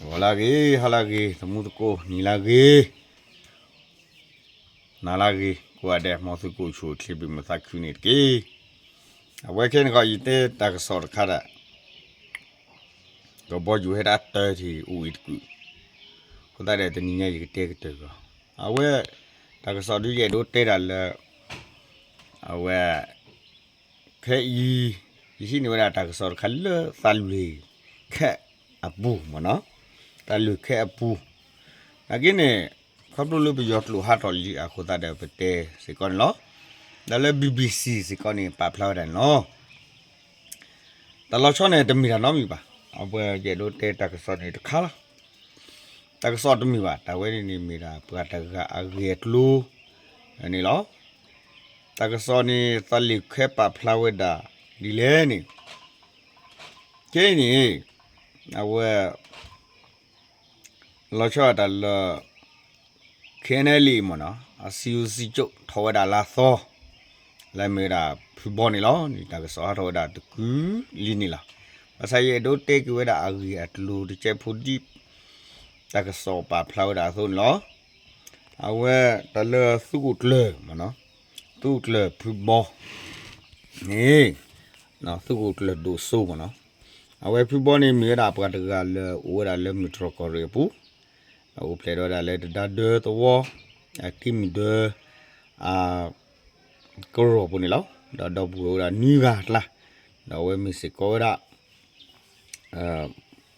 ဂီၤလၢဂ့ၤ, ဟါလၢဂ့ၤ, သမူသကိး, နံၤလၢဂ့ၤ, နၤလၢဂ့ၤ, ကိးဂၤဒဲး မ်သုကအိၣ်ဆူၣ်အိၣ်ချ့ ဘၣ်မုာ်သးခုန့ၣ်တက့ၢ်. အဝဲခဲန့ၣ်ခီ ယတဲတၢ်ကစီၣ်တခါဒၣ် ကဘီယူၤဟဲဒၣ်တၢ်ထံၣ်အိၣ်အံၤတကုာ်, အဃိသတးဒီးတနံၤညါယကတဲကတၢၢ်ကီး, အဝဲ တၢ်ကစီၣ်ဒုးယအဲၣ်ဒိးတဲဒၣ်လၢ အဝဲ ခဲအံၤ ယဟံးန့ၢ်ဝဲဒၣ်တၢ်ကစီၣ်တခါလၢသးလွံၢ်ခဲအပူၤမ့ၢ်နီၤ, သးလွံၢ်ခဲအပူၤ, နာ်က့န့ၣ် ခီဖျိလၢပယီၤကျိာ်ဟးထီၣ်လံအဃိသတးဒီးပတဲစ့ၢ်ကီးန့ၣ်လီၤ. ဒီးလၢ BBC စ့ၢ်ကီးန့ၣ် ပာ်ဖျါဝဲဒၣ်န့ၣ်လီၤ. တၢ်လီၤဆီန့ၣ်တမ့ၢ်တၢ်နီတမံၤဘၣ်, အဝဲယအဲၣ်ဒိးတဲတၢ်ကစီၣ်န့ၣ်တခါလီၤ. တၢ်ကစီၣ်တမ့ၢ်ဘၣ်, တၢ်ဝဲန့ၣ်န့ၣ်မ့ၢ်ဒၣ်ပှၤတဂၤအဂ့ၢ်အကျိၤန့ၣ်လီၤ. တၢ်ကစီၣ်န့ၣ် သးလွံၢ်ခဲပာ်ဖျါဝဲဒၣ်ဒ်လဲၣ်န့ၣ်, ခဲအံၤန့ၣ် အဝဲ လီၤဆီဒၣ်တၢ်လၢ KNLA မ့ၢ်နီၤ, အစံယိၤစံကၠိၣ်ထီၣ်ဝဲဒၣ်လၢအသီ, လၢအမ့ၢ်ဝဲဒၣ်ဖုဘီန့ၣ်လီၤ. န့ၣ်တၢ်ကစီၣ်ဟးထီၣ်ဝဲဒၣ်တကုာ်လံန့ၣ်လီၤ. ဘၣ်ဆၣ်ယအဲၣ်ဒိးတဲက့ၤဝဲဒၣ်အဂ့ၢ်အကျိၤတကဲးဖိဒ် တၢ်ကစီၣ်ပာ်ဖျါဝဲဒၣ်အသိးန့ၣ်လီၤ. အဝဲတၢ်လၢသုးခိၣ်ကျၢၢ်မ့ၢ်နီၤ, သုးခိၣ်ကျၢၢ်ဖုဘီ န့ၣ် သုးခိၣ်ကျၢၢ်ဒိၣ်စိမ့ၢ်နီၤ, အဝဲဖုဘီန့ၣ်မ့ၢ်ဝဲဒၣ်ပှၤတဂၤလၢအိၣ်ဝဲဒၣ်လၢမုၢ်တြီၢ်ကီၢ်ရ့ၣ်အပူၤ, အိၣ်ဖျဲၣ်ဒီးဝဲဒၣ်လၢတဒါဒၢသဝီ အက့မုၢ်ဒၢ အ ကရၢၢ်ပူၤန့ၣ်လီၤ. ဒီးဒီပုၢ်ဝဲၢ်အိၣ်ဝဲဒၣ်နွံဂၤအကျါ, ဒီးအဝဲမ့ၢ်စ့ၢ်ကီးဝဲဒၣ်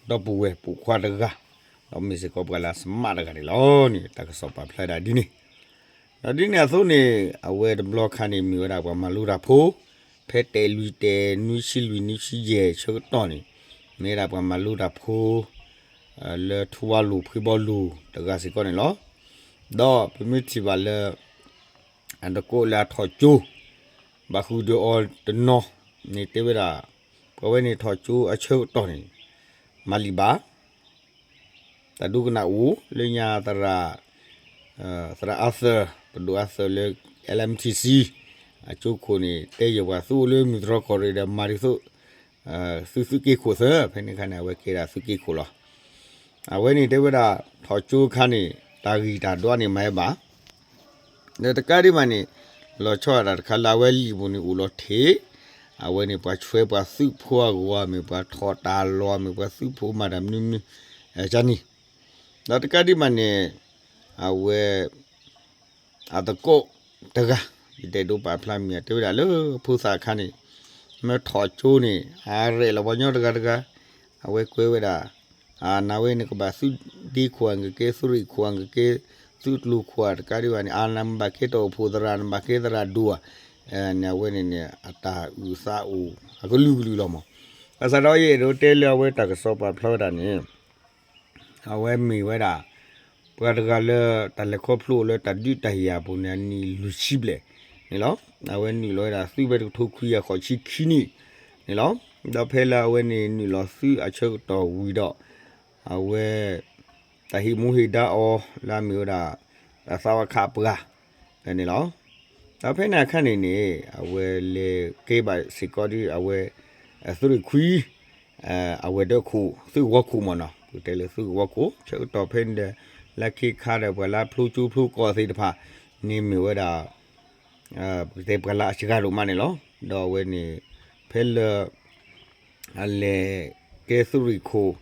ဒီပုၢ်ဝဲၢ်ပိာ်ခွါတဂၤ, ဒီးမ့ၢ်စ့ၢ်ကီးပှၤလၢအ smart တဂၤန့ၣ်လီၤန့ၣ် တၢ်ကစီၣ်ပာ်ဖျါဝဲဒၣ်ဒ်န့ၣ်, ဒီးဒ်န့ၣ်အသိးန့ၣ် အဝဲတဘျီခါန့ၣ်မ့ၢ်ဝဲဒၣ်ပှၤမၤလိတၢ်ဖိ, ဖဲတဲာ်လွံၢ်တဲာ်နွံဆံလွံၢ်နွံဆံယဲၢ်ဆၢကတီၢ်န့ၣ် မ့ၢ်ဝဲဒၣ်ပှၤမၤလိတၢ်ဖိ လၢထူဝါလိၤဖှ့ဘီလိၤတဂၤစ့ၢ်ကီးန့ၣ်လီၤ. ဒီးပမ့ၢ်ထံၣ်ဘၣ်လၢ အတကိးလၢအထီၣ်ကၠိ ဘၣ်ဃုာ်ဒီးအီၤတနီၤန့ၣ် တဲဝဲဒၣ် ပဝဲန့ၣ်ထီၣ်ကၠိအဆၢကတီၢ်န့ၣ် မၤလံာ်ဘၣ် တၢ်ဒိကနၣ်အိၣ်လၢညါသရၣ် သရၣ်အါသၢၣ် ပဒိၣ်အါသၢၣ်လၢ LMTC အကၠိခိၣ်န့ၣ် တဲယဲၢ်ပှၤသုအိၣ်လၢမုၢ်တြီၢ်ကီၢ်ရ့ၣ်ဒီးမၤဒ်သိး သုသုးက့ခိၣ်သၢ ဖဲန့ၣ်အခါန့ၣ် အဝဲကဲဒၣ်သုးက့ခိၣ်လီၤ. အဝဲန့ၣ်တဲဝဲဒၣ် ထီၣ်ကၠိအခါန့ၣ် တၢ်ဂံၢ်တၢ်ဒွးန့ၣ်မၤဝဲဘၣ် ဒီးတကးဒံးဘၣ်န့ၣ် လီၤဆီဒၣ်တၢ်တခါလၢအဝဲလံာ်ပူၤန့ၣ်အိၣ်လီၤထံး, အဝဲန့ၣ်ပှၤဆွဲပှၤသုးဖိအဂီၢ် မ့ၢ်ပှၤထီၣ်တၢ်လီၢ် မ့ၢ်ပှၤသုးဖိမၤတၢ်မနုၤမနုၤ ကန့ၣ်, ဒီးတကးဒံးဘၣ်န့ၣ် အဝဲ အသကိးတဂၤ ယတအဲၣ်ဒိးပာ်ဖျါမံၤ တဲဝဲဒၣ်လၢဖိသၣ်အခါန့ၣ် မ့ၢ်ထီၣ်ကၠိန့ၣ် အရဲၣ်လီၤပှၤညီတဂၤတဂၤ, အဝဲကွဲးဝဲဒၣ် အနၤဝဲန့ၣ်ကဘၣ်သုးဒ့ခိၣ်ဧါ ကကဲသုးရ့ၣ်ခိၣ်ဧါ ကကဲသုးကျိၤခိၣ်ဧါ တကးဒံးဘၣ်န့ၣ် အနၤမ့ၢ်ဘၣ်ကဲတၢ်အိၣ်ဖှိၣ်သရၣ် နဘၣ်ကဲသရၣ်ဒိၣ်ဧါ, န့ၣ်အဝဲန့ၣ်န့ၣ် အတၢ်အုၣ်သးအိၣ်အကလုာ်ကလုာ်လီၤမး, ဘၣ်ဆၣ်ဒီးယအဲၣ်ဒိးတဲလၢအဝဲတၢ်ကစီၣ်ပာ်ဖျါဝဲဒၣ်န့ၣ် အဝဲမ့ၢ်ဝဲဒၣ် ပှၤတဂၤလၢတၢ်လဲၤခီဖျိလၢတၢ်ဒုးတၢ်ယၤအပူၤန့ၣ် အနံၣ်လွံၢ်ဆံဘျဲၣ်န့ၣ်လီၤ. အဝဲနုာ်လီၤဝဲဒၣ်သုးဖဲတကထိခွံကယၤဃိးဆံခံနံၣ်န့ၣ်လီၤ. ဒီးဖဲလၢအဝဲန့ၣ်နုာ်လီၤသုးအဆၢကတီၢ်ဝံၤဒီး အဝဲ တၢ်ဟ့ၣ်မူဟ့ၣ်ဒါအီၤလၢအမ့ၢ်ဝဲဒၣ် သးဝးခးပှၤန့ၣ်လီၤ. ဒီးဖဲန့ၣ်အခါန့ၣ်န့ၣ် အဝဲလဲၤကဲဘၣ်စ့ၢ်ကီးဒီးအဝဲ သုးရ့ၣ်ခွံ အဝဲၤဒၢးခိၣ် သုးကဝီၤခိၣ်မ့ၢ်နီၤ ပကတဲလၢသုးကဝီၤခိၣ် ဆၢကတီၢ်ဖဲန့ၣ်ဒီး လၢခံခါဒီးပှၤလၢအဖျိကၠိဖျိကီၢ်သ့ၣ်တဖၣ် န့ၣ်မ့ၢ်ဝဲဒၣ် ပကတဲပှၤလၢအစှၤဒိၣ်မးန့ၣ်လီၤ. ဒီးအဝဲန့ၣ် ဖဲလၢ အလဲၤကဲသုးရ့ၣ်ခိၣ်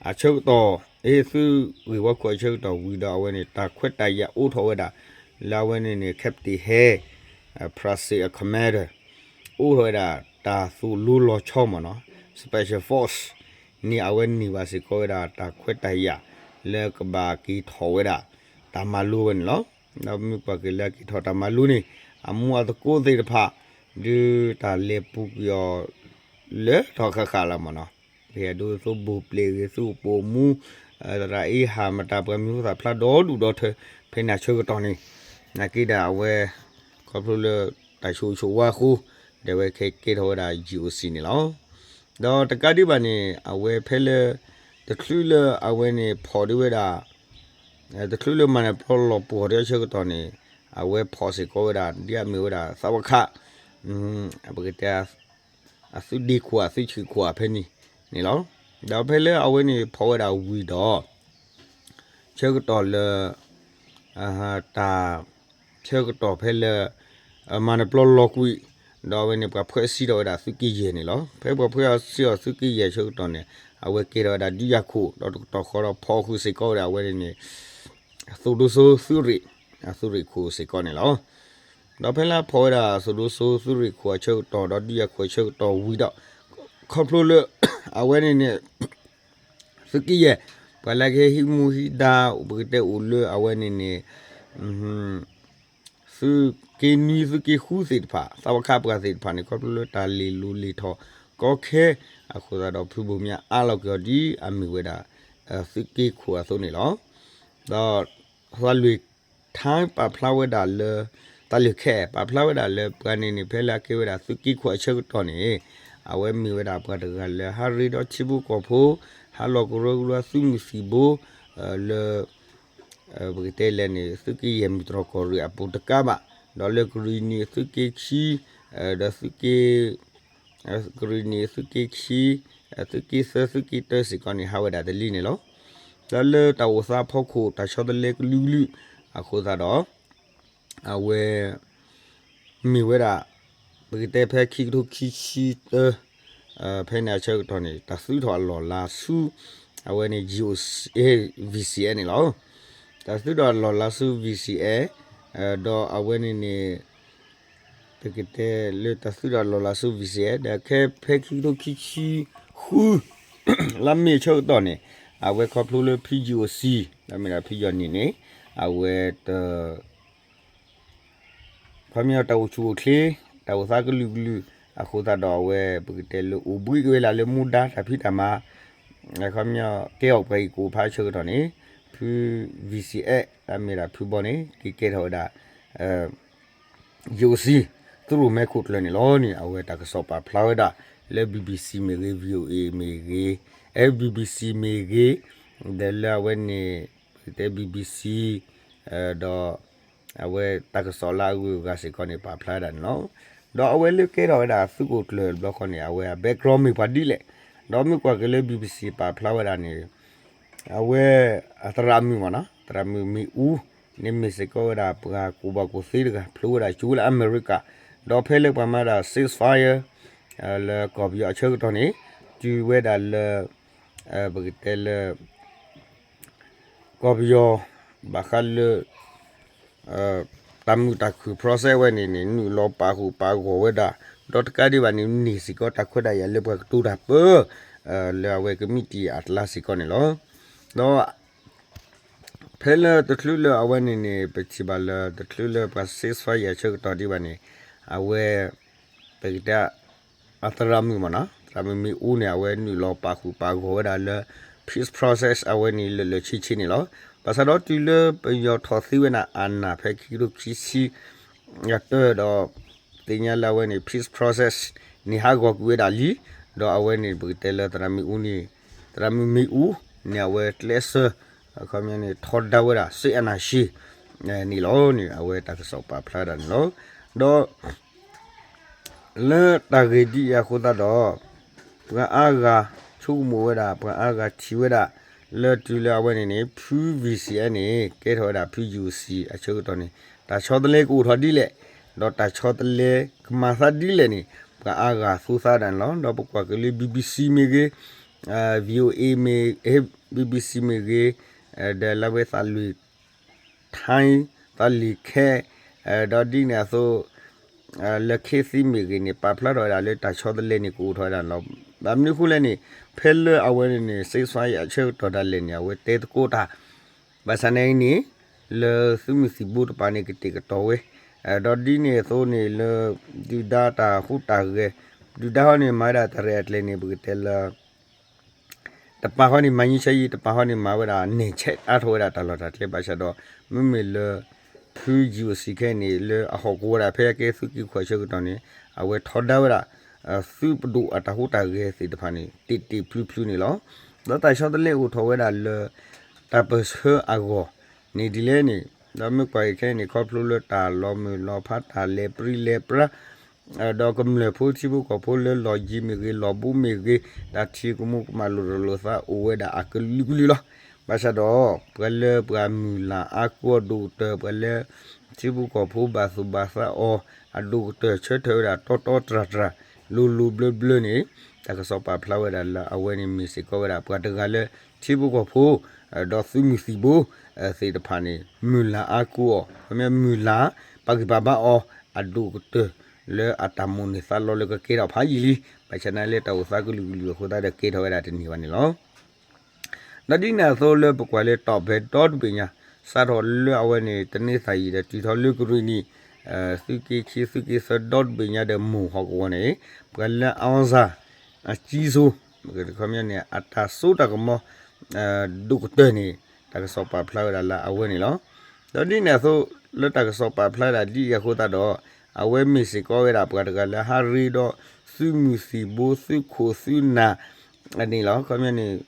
အဆၢကတီၢ် အ့ သုးရ့ၣ်ဝီခိၣ်အဆၢကတီၢ်ဝံၤဒီးအဝဲန့ၣ် တၢ်ခွဲးတၢ်ယာ်အိၣ်ထီၣ်ဝဲဒၣ် လၢအဝဲန့ၣ်န့ၣ် Captain ဟဲ Prasik အ commander အိၣ်ထီၣ်ဝဲဒၣ် တၢ်သိၣ်လိလီၤဆီမ့ၢ်နီၤ Special Force န့ၣ် အဝဲန့ၢ်ဘၣ်စ့ၢ်ကီးဝဲဒၣ် တၢ်ခွဲးတၢ်ယာ် လၢကဘၣ်က့ၤထီၣ်ဝဲဒၣ် တၢ်မၤလိဝဲန့ၣ်လီၤ. ဒီးမ့ၢ်ပှၤက့ၤလၢက့ၤထီၣ်တၢ်မၤလိန့ၣ် အမူအသကိးသ့ၣ်တဖၣ် ဒုးတၢ်လဲၤပူၤကွံာ်အီၤ လၢထီၣ်ဃၣ်ဃၣ်လီၤမ့ၢ်နီၤ ပဟဲဒိသိးဘိၣ်ပျဲၢ်ဂ့ၤ သုးပိာ်မူ သရၣ်အ့ဟၣ်မတၤ ပှၤမံၤဟူသၣ်ဖျါဒီဒူၣ်ဒီထၢ ဖဲန့ၣ်အဆၢကတီၢ်န့ၣ် နာ်က့ဒီးအဝဲ ခီဖျိလၢ တၢ်ဆိၣ်ဂ့ၤဆိၣ်ဝါအဃိ ဒီးအဝဲကဲထီၣ်ဝဲဒၣ် GOC န့ၣ်လီၤ. ဒီးတကးဒံးဘၣ်န့ၣ် အဝဲဖဲလၢ တချုးလၢအဝဲန့ၣ်ဖီၣ်ဒံးဝဲဒၣ် တချုးလၢမၤနၢၤပျီလီၤပှီၢ်ဒီးအဆၢကတီၢ်န့ၣ် အဝဲဖီၣ်စ့ၢ်ကီးဝဲဒၣ် ဒ်အမ့ၢ်ဝဲဒၣ် သးဝးခး ပကတဲ အသုးဒ့ခိၣ် အသုးဆံးခိၣ် အဖဲန့ၣ်န့ၣ်လီၤ. ဒီးဖဲလၢအဝဲန့ၣ်ဖီၣ်ဝဲဒၣ်ဝံၤဒီး ဆၢကတီၢ်လၢ တၢ် ဆၢကတီၢ်ဖဲလၢ မၤနၢၤပျီလီၤကွံာ် ဒီးအဝဲန့ၣ် ပှၤဖှဲးစံးထီၣ်ဝဲဒၣ်သုးက့ယဲၢ်န့ၣ်လီၤ. ဖဲပှၤဖှဲးစံးအီၤသုးက့ယဲၢ်ဆၢကတီၢ်န့ၣ် အဝဲကဲထီၣ်ဝဲဒၣ်ဒုးယၤခိၣ် ဒီးတကတီၢ်ဃီဒီးဖီၣ်ဃုာ်စ့ၢ်ကီးဝဲဒၣ်အဝဲန့ၣ်န့ၣ် သုးဒိၣ်စိသုးရ့ၣ် သုးရ့ၣ်ခိၣ်စ့ၢ်ကီးန့ၣ်လီၤ. ဒီးဖဲလၢအဖီၣ်ဝဲဒၣ်သုးဒိၣ်စိသုးရ့ၣ်ခိၣ်အဆၢကတီၢ် ဒီးဒုးယၤခိၣ်အဆၢကတီၢ်ဝံၤဒီး ခီဖျိလၢ အဝဲန့ၣ်န့ၣ် သုးက့ယဲၢ် ပှၤလၢကဟဲဟံးမူဟံးဒါ ပကတဲအိၣ်လၢအဝဲန့ၣ်န့ၣ် သုးက့နွံသုးက့ဃုသ့ၣ်တဖၣ် သးဝါခးပှၤသ့ၣ်တဖၣ်န့ၣ် ခီဖျိလၢတၢ်လ့ၤလိၤလ့ၤထီၣ်ကီခဲ အဃိသတးဒီးဖုဘိၣ်မၠးအါလီၤက့ၤအီၤဒ်အမ့ၢ်ဝဲဒၣ် သုးက့ခိၣ်အသိးန့ၣ်လီၤ. ဒီး သးလွံၢ်ထါပာ်ဖျါဝဲဒၣ်လၢ သးလွံၢ်ခဲ ပာ်ဖျါဝဲဒၣ်လၢပှၤန့ၣ်န့ၣ် ဖဲလၢအကဲဝဲဒၣ်သုးက့ခိၣ်အဆၢကတီၢ်န့ၣ် အဝဲမ့ၢ်ဝဲဒၣ်ပှၤတဂၤလၢဟးရ့ဒီးထံဖိကီၢ်ဖိ ဟးလီၤကရၢကရိသုးမုၢ်သံၣ်ဘိ လၢ ပကတဲလဲၣ်န့ၣ် သုးက့ယဲၢ်မုၢ်တြီၢ်ကီၢ်ရ့ၣ်အပူၤတကးဘၣ် ဒီးလၢကရံၣ်နံၤသုးက့ခံ ဒီးသုးက့ ကရံၣ်နံၤသုးက့ခံ သုးက့သၢသုးက့တၢစ့ၢ်ကီးန့ၣ် ဟးဝဲဒၣ်တလံန့ၣ်လီၤ. ဒီးလၢတၢ်အိၣ်သးဖီခိၣ် တၢ်ဆီတလဲကလုာ်ကလုာ် အဃိသတးဒီး အဝဲ မ့ၢ်ဝဲဒၣ် ပကတဲဖဲခံကထိခံဆံတၢ ဖဲန့ၣ်အဆၢကတီၢ်န့ၣ် တၢ်သုးထီၣ်အလီၢ်လၤဆူ အဝဲန့ၣ် G O C VCS န့ၣ်လီၤ. တၢ်သုးထီၣ်အလီၢ်လၤဆူ VCS ဒီးအဝဲန့ၣ်န့ၣ် ပကတဲလၢတၢ်သုးထီၣ်အလီၢ်လၤဆူ VCS ဒီးခဲဖဲခံကထိခံဆံဃု လါမ့ၤအဆၢကတီၢ်န့ၣ် အဝဲခီဖျိလၢဖု G O C လၢမ့ၢ်ဒၣ်ဖုယီၢ်နံၣ်န့ၣ် အဝဲတ ခီပညီတၢ်အိၣ်ဆူၣ်အိၣ်ချ့ တၢ်အိၣ်သးကလုာ်ကလုာ် အဃိသတးဒီးအဝဲ ပကတဲလၢအိၣ်ဘှံးက့ၤဝဲဒၣ်လၢမူဒါတၢ်ဖံးတၢ်မၤ ခီပညီကဲအီၣ်ပှၤအံၤကအိၣ်ဖးဆၢကတီၢ်န့ၣ် ဖု VCS လၢမ့ၢ်ဒၣ်ဖုဘီန့ၣ် က့ၤကဲထီၣ်ဝဲဒၣ် G O C သုးရိၣ်မဲခိၣ်ကျၢၢ်န့ၣ်လီၤန့ၣ် အဝဲတၢ်ကစီၣ်ပာ်ဖျါဝဲဒၣ်လၢ BBC မ့ၢ်ဂ့ၤ VOA မ့ၢ်ဂ့ၤ အဲ BBC မ့ၢ်ဂ့ၤ ဒီးလၢအဝဲန့ၣ် ပကတဲ BBC ဒီး အဝဲတၢ်ကစီၣ်လၢအဂုၤအဂၤစ့ၢ်ကီးန့ၣ် ပာ်ဖျါဝဲဒၣ်န့ၣ်လီၤ. ဒီးအဝဲလၢကဲထီၣ်ဝဲဒၣ်သုးခိၣ်ကျၢၢ်တဘျီဃီန့ၣ် အဝဲအ background မ့ၢ်ပှၤဒ်လဲၣ်, ဒီးမ့ၢ်ကွၢ်က့ၤလၢ BBC ပာ်ဖျါဝဲဒၣ်န့ၣ် အဝဲ အသရၣ်မုၣ်မ့ၢ်နီၤ သရၣ်မုၣ်မ့ၣ်အူ န့ၣ်မ့ၢ်စ့ၢ်ကီးဝဲဒၣ်ပှၤကူၣ်ဘၣ်ကူၣ်သ့တဂၤ ဖျိဝဲဒၣ်ဆူလၢအမဲရကၤ, ဒီးဖဲလၢပှၤမၤဒၣ် ceasefire လၢကီၢ်ပယီၤအဆၢကတီၢ်န့ၣ် တုၤဝဲဒၣ်လၢ ပကတဲလၢ ကီၢ်ပယီၤ ဘၣ်ဃးလၢ တၢ်မုာ်တၢ်ခုၣ် process ဝဲန့ၣ်န့ၣ် နုာ်လီၤပာ်ဃုာ်ပာ်ဂီၢ်ဝဲဒၣ်, ဒီးတကးဒံးဘၣ်န့ၣ် န့ၢ်စ့ၢ်ကီးတၢ်ခွဲးတၢ်ယာ်လၢပှၤကတိၤတၢ်ပၢ လၢအဝဲကမံးတံာ်အကျါစ့ၢ်ကီးန့ၣ်လီၤ. ဒီး ဖဲလၢတချုးလၢအဝဲန့ၣ်န့ၣ် ပထံၣ်ဘၣ်လၢတချုးလၢပှၤ ceasefire ဆၢကတီၢ်ဒံးဘၣ်န့ၣ် အဝဲ ပကတဲ အသရၣ်မုၣ်မ့ၢ်နီၤ သရၣ်မုၣ်မ့ၣ်အူန့ၣ် အဝဲနုာ်လီၤပာ်ဃုာ်ပာ်ဂီၢ်ဝဲဒၣ်လၢ peace process အဝဲန့ၣ်လၢာ်လၢာ်ဆ့ဆ့န့ၣ်လီၤ. ဘၣ်ဆၣ်ဒီးတုၤလၢပယီၤထီၣ်သ့ဝဲဒၣ်အနၢ်ဖဲခံကထိခံဆံ အတၢဒီး သ့ၣ်ညါလၢအဝဲန့ၣ် peace process န့ၣ်ဟးဂီၤကွံာ်ဝဲဒၣ်လံ, ဒီးအဝဲန့ၣ် ပကတဲလၢသရၣ်မုၣ်အူန့ၣ် သရၣ်မုၣ်မ့ၣ်အူန့ၣ် အဝဲကျဲးစၢး အခီပညီန့ၣ် ထီဒါဝဲဒၣ် စစ်အာဏာရှင် န့ၣ်လီၤန့ၣ် အဝဲတၢ်ကစီၣ်ပာ်ဖျါဒၣ်န့ၣ်လီၤ. ဒီး လၢတၢ်ဂ့ၢ်ဒ်အံၤအဃိသတးဒီး ပှၤအါဂၤဆိကမိၣ်ဝဲဒၣ် ပှၤအါဂၤထံၣ်ဝဲဒၣ် လၢတုၤလၢအဝဲန့ၣ်န့ၣ် ဖု VCS န့ၣ် ကဲထီၣ်ဝဲဒၣ်ဖု UC အဆၢကတီၢ်န့ၣ် တၢ်ဆီတလဲကအိၣ်ထီၣ်ဒ်လဲၣ်, ဒီးတၢ်ဆီတလဲကမၤသးဒ်လဲၣ်န့ၣ် ပှၤအါဂၤသူသးဒၣ်န့ၣ်လီၤ. ဒီးပကွၢ်က့ၤလၢ BBC မ့ၢ်ဂ့ၤ VOA မ့ၢ် BBC မ့ၢ်ဂ့ၤ ဒီးလၢဝဲသးလွံၢ် ထါ သးလံၤခဲ ဒီးဒ်န့ၣ်အသိး လၢခ့သံမ့ၢ်ဂ့ၤန့ၣ် ပာ်ဖျါထီၣ်ဝဲဒၣ်လၢတၢ်ဆီတလဲန့ၣ် ကအိၣ်ထီၣ်ဝဲဒၣ်န့ၣ်လီၤ. ဘၣ်မနုၤအဃိလဲၣ်န့ၣ် ဖဲလၢအဝဲန့ၣ်န့ၣ် ceasefire အဆၢကတီၢ်ဒၣ်လဲာ်န့ၣ် အဝဲတဲသကိးတၢ် ဘၣ်ဆၣ်န့ၣ်န့ၣ် လၢသုးမုၢ်သံၣ်ဘိတပၤန့ၣ် ကတဲာ်ကတီၤဝဲ ဒီးဒ်န့ၣ်အသိးန့ၣ်လၢ ဒုၣ်ဒါတၢ်ဟူးတၢ်ဂဲၤ ဒုၣ်ဒါဟီန့ၣ် မၤဝဲဒၣ်တၢ်ရဲၣ်အကျဲၤန့ၣ် ပကတဲလၢ တပၤဃီန့ၣ် မၤငြိမ်းချမ်းရေး တပၤဃီန့ၣ် မၤဝဲဒၣ် နဲၣ်ဆဲးအါထီၣ်ဝဲဒၣ်တၢ်လီၢ်တၢ်ကျဲ ဘၣ်ဆၣ်ဒီး မ့မ့ၢ်လၢ ဖု GOC ခဲအံၤန့ၣ် လၢအဟီၣ်ကဝီၤဒၣ်ဖဲအကဲသုးက့ၢ်ခိၣ်အဆၢကတီၢ်န့ၣ် အဝဲထီဒါဝဲဒၣ် သုးပဒိၣ်အတၢ်ဟူးတၢ်ဂဲၤသ့ၣ်တဖၣ်န့ၣ် တ့ၢ်တ့ၢ်ဖျုးဖျုးန့ၣ်လီၤ. ဒီးတၢ်ဆီတလဲအိၣ်ထီၣ်ဝဲဒၣ်လၢ တၢ်ပၢၢ်ဆၢအဂီၢ်န့ၣ်ဒ်လဲၣ်န့ၣ် ဒီးမ့ၢ်ကွၢ်က့ၤခဲအံၤန့ၣ် ခီဖျိလၢတၢ်လီၤမုၢ်လီၤဖး တၢ်လဲၤပြံလဲၤပြါ ဒီးကမျၢၢ်ဖိထံဖိကီၢ်ဖိလၢလီၢ်ယံၤမ့ၢ်ဂ့ၤ လီၢ်ဘူးမ့ၢ်ဂ့ၤ တၢ်ထံၣ်ကမူၤကမၣ်လိာ်တၢ်လိာ်သးအိၣ်ဝဲဒၣ်အကလုာ်ကလုာ်လီၤ. ဘၣ်ဆၣ်ဒီး ပှၤလၢပှၤမုၢ်လၢ်အါကူအီၤဒိၣ်ကတၢၢ် ပှၤလၢ ထံဖိကီၢ်ဖိဘၣ်သူၣ်ဘၣ်သးအီၤ အဒိၣ်ကတၢၢ်ဆၢထၢၣ်ဝဲဒၣ်တီတီတြၢ်တြၢ် လိၤလိၤဘျၢဘျၢန့ၣ် တၢ်ကစီၣ်ပာ်ဖျါဝဲဒၣ်လၢအဝဲန့ၣ်မ့ၢ်စ့ၢ်ကီးဝဲဒၣ် ပှၤတဂၤလၢ ထံဖိကီၢ်ဖိ ဒီးသုးမုၢ်သံၣ်ဘိ သ့ၣ်တဖၣ်န့ၣ် မုၢ်လၢ်အါကူအီၤ ခီမ့ၢ်မုၢ်လၢ် ပာ်ဂံၢ်ပာ်ဘါအီၤ အဒိၣ်ကတၢၢ်လၢအတၢ်မိၣ်န့ၢ်သးလီလၢကကဲထီၣ်ဖးယံာ်လံ ဘၣ်ဆၣ်နာ်လၢတၢ်အိၣ်သးကလုာ်ကလုာ်အဃိသတးဒီးကဲထီၣ်ဝဲဒၣ်တန့ၢ်ဘၣ်န့ၣ်လီၤ. ဒီးဒ်န့ၣ်အသိးလၢပကွၢ်လၢတီၢ်ဖဲဒီတဘ့ၣ်ညါ စးထီၣ်လၢအဝဲန့ၣ် တနံၤသၣ်ယံၤဒီးတုၤထီၣ်လၢကရံၣ်နံၤ သုးက့ခံ သုးက့သၢဒီတဘ့ၣ်ညါဒီးမိၢ်ဟီၣ်ကဝီၤန့ၣ် ပှၤလၢအီစၢ် အကံစိ ခီမ့ၢ်န့ၣ် အတၢ်စိတၢ်ကမီၤ ဒိၣ်ကတၢၢ်န့ၣ် တၢ်ကစီၣ်ပာ်ဖျါဝဲဒၣ်လၢအဝဲန့ၣ်လီၤ. ဒီးဒ်န့ၣ်အသိး လၢတၢ်ကစီၣ်ပာ်ဖျါဒၣ်ဒ်အံၤအဃိသတးဒီး အဝဲမ့ၢ်စ့ၢ်ကီးဝဲဒၣ်ပှၤတဂၤလၢဟးရ့ဒီး သုးမုၢ်သံၣ်ဘိ သုးခိၣ်သုးနၢ် န့ၣ်လီၤ. ခီမ့ၢ်န့ၣ်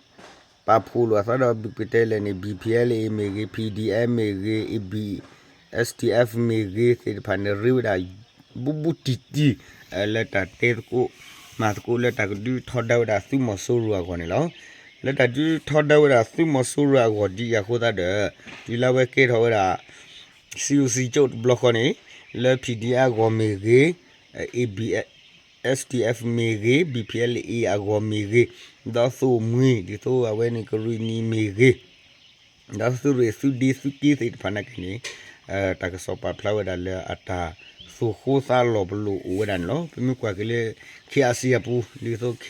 ပာ်ဖှိၣ်လိာ်အသးဒီးဘုၣ်ကတဲလဲၣ်န့ၣ် B P L A မ့ၢ်ဂ့ၤ P D F မ့ၢ်ဂ့ၤ A B S D F မ့ၢ်ဂ့ၤသ့ၣ်တဖၣ်န့ၣ် ရ့ဝဲဒၣ် ဘူးဘူးတံၢ်တံၢ် လၢတၢ်တဲသကိး မၤသကိးလၢတၢ်ကဒုးထီဒါဝဲဒၣ်သုးမီၤစိရိၤအဂီၢ်န့ၣ်လီၤ. လၢတၢ်ဒုးထီဒါဝဲဒၣ်သုးမီၤစိရိၤအဂီၢ်ဒ်အံၤအဃိသတးဒီး တုၤလၢအဝဲကဲထီၣ်ဝဲဒၣ် C O C ကၠိတဘျီဃီန့ၣ် လၢ P D F အဂီၢ်မ့ၢ်ဂ့ၤ A B S D F မ့ၢ်ဂ့ၤ B P L A အဂီၢ်မ့ၢ်ဂ့ၤ ဒီးသိၣ်မှံၤ ဒ်သိးအဝဲန့ၣ်ကရံၣ်နံၤမ့ၢ်ဂ့ၤ ဒီးသုးရ့ၣ်သုးဒ့သုးက့သ့ၣ်တဖၣ်နာ်က့န့ၣ် တၢ်ကစီၣ်ပာ်ဖျါဝဲဒၣ်လၢအတၢ်သိၣ်ဃိသးလီၤပလိာ်အိၣ်ဝဲဒၣ်န့ၣ်လီၤ. ပမ့ၢ်ကွၢ်က့ၤလၢ K R C အပူၤ ဒ်သိး K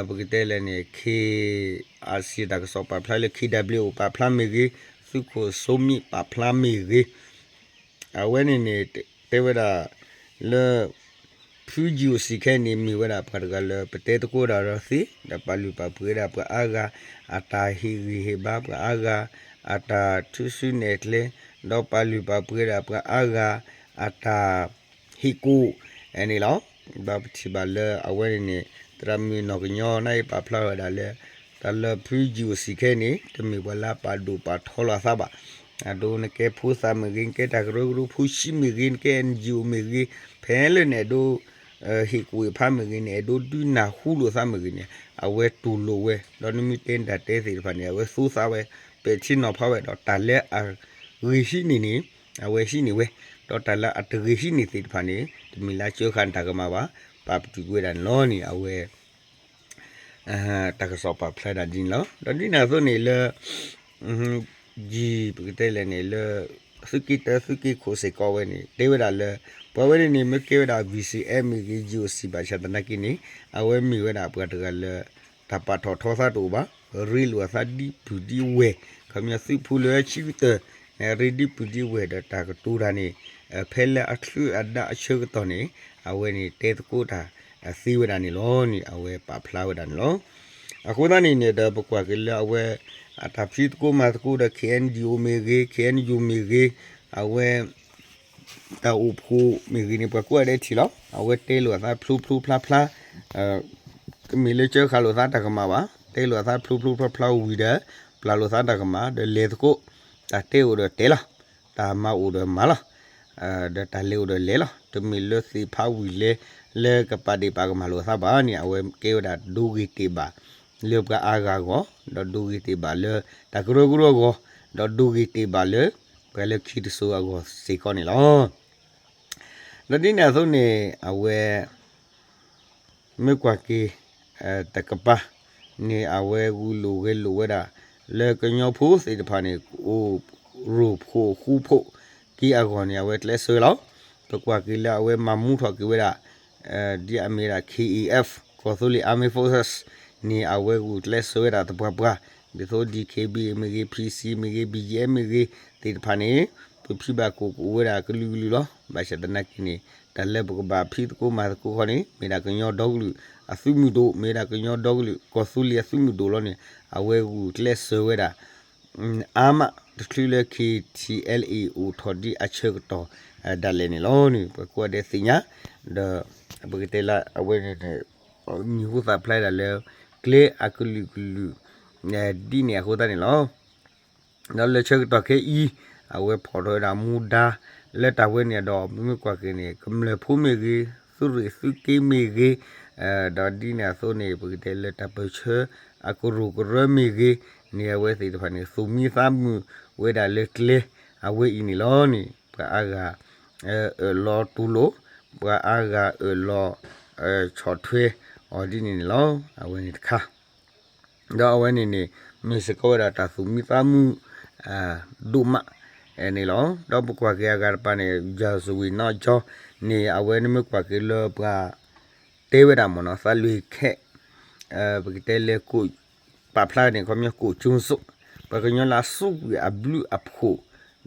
ပကတဲလဲၣ်န့ၣ် K R C တၢ်ကစီၣ်ပာ်ဖျါလၢ K W O ပာ်ဖျါမ့ၢ်ဂ့ၤ သုးခိၣ်စိမံးပာ်ဖျါမ့ၢ်ဂ့ၤ အဝဲန့ၣ်န့ၣ် တဲဝဲဒၣ်လၢ ဖု G O C ခဲအံၤန့ၣ် မ့ၢ်ဝဲဒၣ်ပှၤတဂၤလၢပတဲသကိးဒၣ်ဒီးသ့ ဒီးပာ်လုၢ်ပာ်ပှ့ၤဝဲဒၣ်ပှၤအါဂၤ အတၢ်ဟ့ၣ်ဂံၢ်ဟ့ၣ်ဘါပှၤအါဂၤ အတၢ်ထုစုနဲၣ်ကျဲ ဒီးပာ်လုၢ်ပာ်ပှ့ၤဝဲဒၣ်ပှၤအါဂၤ အတၢ်ဟ့ၣ်ကူၣ် န့ၣ်လီၤ. ဒီးပထံၣ်ဘၣ်လၢအဝဲန့ၣ်န့ၣ် သရၣ်မုၣ်နီၢ်ကညီနၢ်အံၤပာ်ဖျါဝဲဒၣ်လၢ တၢ်လၢဖု G O C ခဲအံၤန့ၣ် တမ့ၢ်ပှၤလၢအပာ်ဒိၣ်ပာ်ထီလိာ်အသးဘၣ်. အဒိ နကဲဖိသၣ်မ့ၢ်ဂ့ၤ နကဲတၢ်ကရၢကရိဖိဆံးမ့ၢ်ဂ့ၤ နကဲ N G O မ့ၢ်ဂ့ၤ ဖဲလၢနအဲၣ်ဒိး ဟ့ၣ်ကူၣ်ဟ့ၣ်ဖးမ့ၢ်ဂ့ၤ နအဲၣ်ဒိးဒုးနၢ်ဟူလိာ်သးမ့ၢ်ဂ့ၤန့ၣ် အဝဲတူၢ်လိာ်ဝဲ ဒီးနမ့ၢ်တဲနတၢ်တဲသ့ၣ်တဖၣ်န့ၣ် အဝဲသူသးဝဲ ပဲာ်ထံနီၤဖးဝဲ ဒီးတၢ်လၢအဂ့ၤဟံးန့ၢ်န့ၣ် အဝဲဟံးန့ၢ်ဝဲ ဒီးတၢ်လၢအတဂ့ၤဟံးန့ၢ်သ့ၣ်တဖၣ်န့ၣ် တမ့ၢ်လၢအစၢဃာ်နတၢ်ကမၣ်ဘၣ် ပာ်ပတုာ်ကွံာ်ဝဲဒၣ်န့ၣ်လီၤန့ၣ် အဝဲ တၢ်ကစီၣ်ပာ်ဖျါဒၣ်ဒ်န့ၣ်လီၤ. ဒီးဒ်န့ၣ်အသိးန့ၣ်လၢ ယံၤ ပကတဲလဲၣ်န့ၣ် လၢ သုးက့တၢ သုးက့ခိၣ်စ့ၢ်ကီးဝဲန့ၣ် တဲဝဲဒၣ်လၢ ပှၤဝဲန့ၣ်န့ၣ် မ့ၢ်ကဲဝဲဒၣ် V C F မ့ၢ်ဂ့ၤ G O C ဘၣ်ဆၣ်သနာ်က့န့ၣ် အဝဲမ့ၢ်ဝဲဒၣ်ပှၤတဂၤလၢ တၢ်ပာ်ထီၣ်ထီသးတအိၣ်ဘၣ် ရ့လိာ်အသးဒ်ပုၢ်ဒ်ဝဲၢ် ခီပညီသုးဖိလၢဆံကတၢၢ် ရ့ဒ်ပုၢ်ဒ်ဝဲၢ်ဒီးတၢ်ကတိၤတၢ်န့ၣ် ဖဲလၢအချုးအဒါအဆၢကတီၢ်န့ၣ် အဝဲန့ၣ်တဲသကိးတၢ်သ့ဝဲဒၣ်န့ၣ်လီၤန့ၣ် အဝဲပာ်ဖျါဝဲဒၣ်န့ၣ်လီၤ. အဃိသတးန့ၣ်န့ၣ်ဒီး ပကွၢ်က့ၤလၢအဝဲ အတၢ်ဖံးသကိးမၤသကိးဒီး K N D O မ့ၢ်ဂ့ၤ K N U မ့ၢ်ဂ့ၤ အဝဲ တၢ်အိၣ်ဖှိၣ်မ့ၢ်ဂ့ၤန့ၣ် ပှၤကိးဂၤဒဲးထံၣ်လီၤ. အဝဲတဲလိာ်အသးဖျိဖျိဖျါဖျါ တမ့ၢ်လၢစၢဃာ်လိာ်သးတၢ်ကမၣ်ဘၣ်. တဲလိာ်အသးဖျိဖျိဖျါဖျါဝံၤဒီး ပျၢ်လိာ်သးတၢ်ကမၣ် ဒီးလဲၤသကိး တၢ်တဲအိၣ်ဒီးတဲလီၤ. တၢ်မၤအိၣ်ဒီးမၤလီၤ. ဒီးတၢ်လဲၤအိၣ်ဒီးလဲၤလီၤ. တမ့ၢ်လၢသ့ၣ်ဖးဝံၤလဲၤ လၢကပာ်ဒ့ၣ်ပာ်ကမၣ်လိာ်အသးဘၣ်န့ၣ် အဝဲကဲဝဲဒၣ်ဒိဂ့ၤတ့ၢ်ဘၣ် လၢပှၤအါဂၤအဂီၢ် ဒီးဒိဂ့ၤတ့ၢ်ဘၣ်လၢတၢ်ကရၢကရိအဂီၢ် ဒီးဒိဂ့ၤတ့ၢ်ဘၣ်လၢ ပှၤလၢခံတစိၤအဂီၢ်စ့ၢ်ကီးန့ၣ်လီၤ. ဒီးဒ်န့ၣ်အသိးန့ၣ် အဝဲ မ့ၢ်ကွၢ်က့ၤ တကပၤန့ၣ် အဝဲဂုာ်လိာ်ဂဲၤလိာ်ဝဲဒၣ် လၢကညီဖိသ့ၣ်တဖၣ်န့ၣ် ကအိၣ်ရိၣ်ဖှိၣ်ဃူဖိးက့ၤအဂီၢ်န့ၣ် အဝဲကျဲးစၢးလီၤ. ပကွၢ်က့ၤလၢအဝဲမၤမူထီၣ်က့ၤဝဲဒၣ် ဒ်အမ့ၢ်ဒၣ် K A F ကီၢ်သူလ့ၤ Armed Forces န့ၣ် အဝဲဂုာ်ကျဲးစၢးဝဲဒၣ်သပှၢ်ပှၢ် ဒ်သိး D K B A မ့ၢ်ဂ့ၤ P C မ့ၢ်ဂ့ၤ B G F မ့ၢ်ဂ့ၤ သ့ၣ်တဖၣ်န့ၣ် ပဖံးဘၣ်ကိၣ်ကအိၣ်ဝဲဒၣ်ကလုာ်ကလုာ်လီၤ. ဘၣ်ဆၣ်သနာ်က့န့ၣ် တၢ်လၢပကဘၣ်ဖံးသကိးမၤသကိးခီန့ၣ် မ့ၢ်ဒၣ်ကညီဒီကလုာ်အသုးမုၢ်ဒိၣ် မ့ၢ်ဒၣ်ကညီဒီကလုာ် ကီၢ်သူလ့ၤအသုးမုၢ်ဒိၣ်လီၤန့ၣ် အဝဲဂုာ်ကျဲးစၢးဝဲဒၣ် အါမး တချုးလၢ K T L A အိၣ်ထီၣ်ဒ်အဆၢကတီၢ် ဒၣ်လဲာ်န့ၣ်လီၤန့ၣ် ပှၤကိးဂၤဒဲးသ့ၣ်ညါ ဒီး ပကတဲလၢအဝဲန့ၣ် မံၤဟူသၣ်ဖျါဒၣ်လၢ ကျဲအကလုာ်ကလုာ် ဒ်န့ၣ်အဃိသတးန့ၣ်လီၤ. ဒီးလၢဆၢကတီၢ်ခဲအံၤ အဝဲဖီၣ်ထီၣ်ဝဲဒၣ်မူဒါ လၢတၢ်ဝဲန့ၣ်ဒီး ပမ့ၢ်ကွၢ်က့ၤန့ၣ် ကမျၢၢ်ဖိမ့ၢ်ဂ့ၤ သုးရ့ၣ်သုးက့မ့ၢ်ဂ့ၤ ဒီးဒ်န့ၣ်အသိးန့ၣ် ပကတဲလၢတၢ်ပၢၢ်ဆၢအကရူၢ်ကရၢမ့ၢ်ဂ့ၤ န့ၣ်အဝဲသ့ၣ်တဖၣ်န့ၣ် သူၣ်မံသးမုာ်ဝဲဒၣ်လၢကျဲအဝဲအံၤန့ၣ်လီၤန့ၣ် ပှၤအါဂၤ အၢၣ်လီၤတူၢ်လိာ် ပှၤအါဂၤအၢၣ်လီၤ ဆီၣ်ထွဲအီၤဒ်န့ၣ်န့ၣ်လီၤ. အဝဲန့ၣ်တခါ ဒီးအဝဲန့ၣ်န့ၣ် မ့ၢ်စ့ၢ်ကီးဝဲဒၣ်တၢ်သူၣ်မံသးမုာ် ဒိၣ်မး န့ၣ်လီၤ. ဒီးပကွၢ်က့ၤအဂၤတပၤန့ၣ် ယၤစဝံၤနီၢ်ကၠီန့ၣ် အဝဲန့ၣ်မ့ၢ်ကွၢ်က့ၤလၢပှၤ တဲဝဲဒၣ်မ့ၢ်နီၤ သးလွံၢ်ခဲ ပကတဲလၢ ပာ်ဖျါန့ၣ် ခီပညီကိၣ်ကၠိစိး ပှၤကညီလၢအစူးကွံာ်အဘျုးအဖှိၣ်